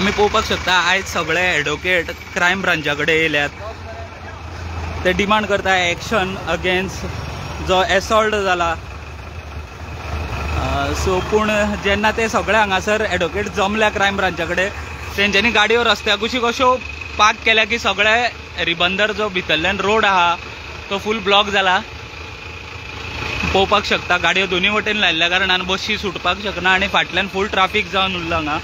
आमी पळोवपाक शकता आयज सगळे एडवोकेट क्रायम ब्रांचा कडेन येयल्यात. ते डिमांड करता एक्शन अगेन्स्ट जो एसॉल्ट जाला. सो पूण जेन्ना ते सगळे हांगासर एडवोकेट जमल्या क्रायम ब्रांचा कडेन तेंच्यांनी गाडयो रस्त्या कुशीक अश्यो पार्क केल्या की सगळे रिबंदर जो भितरल्यान रोड आहा तो फूल ब्लॉक जाला. पळोवपाक शकता गाडयो दोनी वटेन लायिल्ल्या कारणान बशी सुटपाक शकना आनी फाटल्यान फूल ट्राफीक जावन उरला हांगा.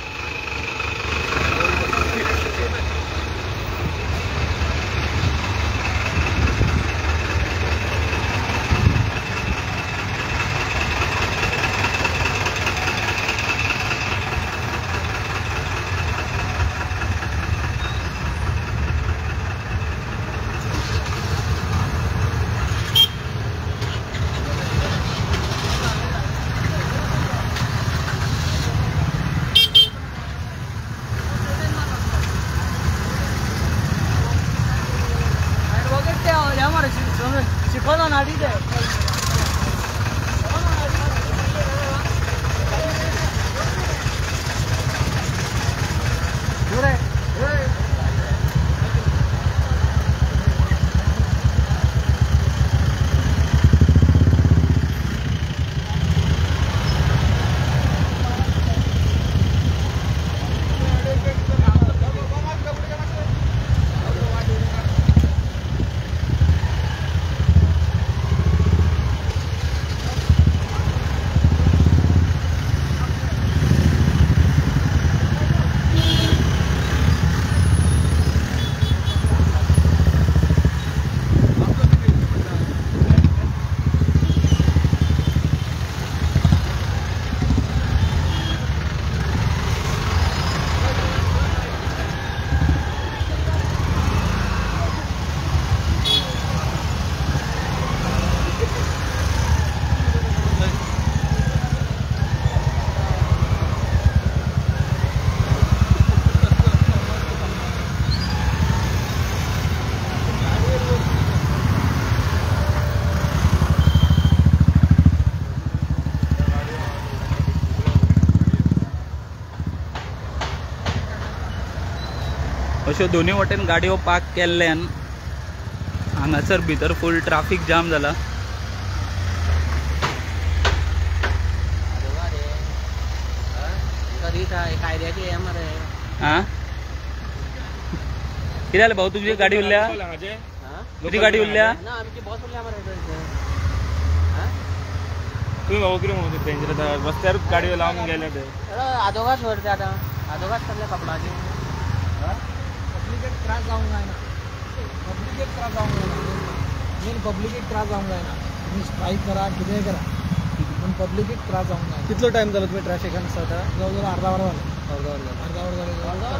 अश्यो दोनी वटेन गाडयो पार्क केल्ल्यान हांगासर भितर फूल ट्राफीक जाम जाला. कितें जालें भाऊ, तुजी गाडी उरल्या? तुजी गाडी उरल्या? तुम्ही भाऊ कितें म्हणून तेंचे रस्त्यार गाडयो लावन गेले ते आदोगाच व्हरता आतां आदोगाच सगळे कपडाचे पब्लिकेक त्रास जावंक जायना, पब्लिकेक त्रास जावंक जायना, मेन पब्लिकेक त्रास जावंक जायना. तुमी स्ट्रायक करा कितेंय करा पूण पब्लिकेक त्रास जावंक जायना. कितलो टायम जालो तुमी ट्रॅफिकान आसा आतां? जवळ जवळ अर्धा वर जालें. अर्धा वर जालें. अर्धा वर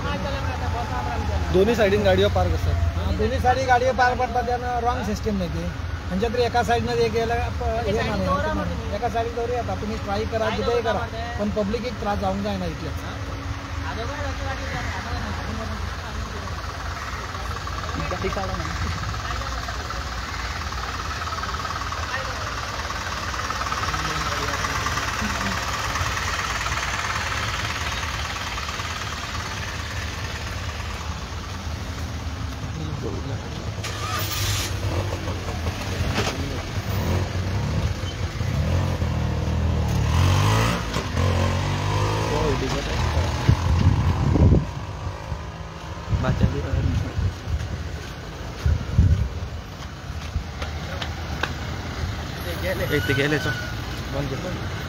जालें. दोन्ही सायडीन गाडयो पार्क आसात. दोन्ही सायडी गाडयो पार्क पडटा तेन्ना रॉंग सिस्टीम न्ही ती. खंयच्या तरी एका सायडीन एक गेल्यार एका सायडीन दवरूं येता. तुमी स्ट्रायक करा कितेंय करा पूण पब्लिकेक त्रास जावंक जायना इतलें. गेले, चल बंद कर.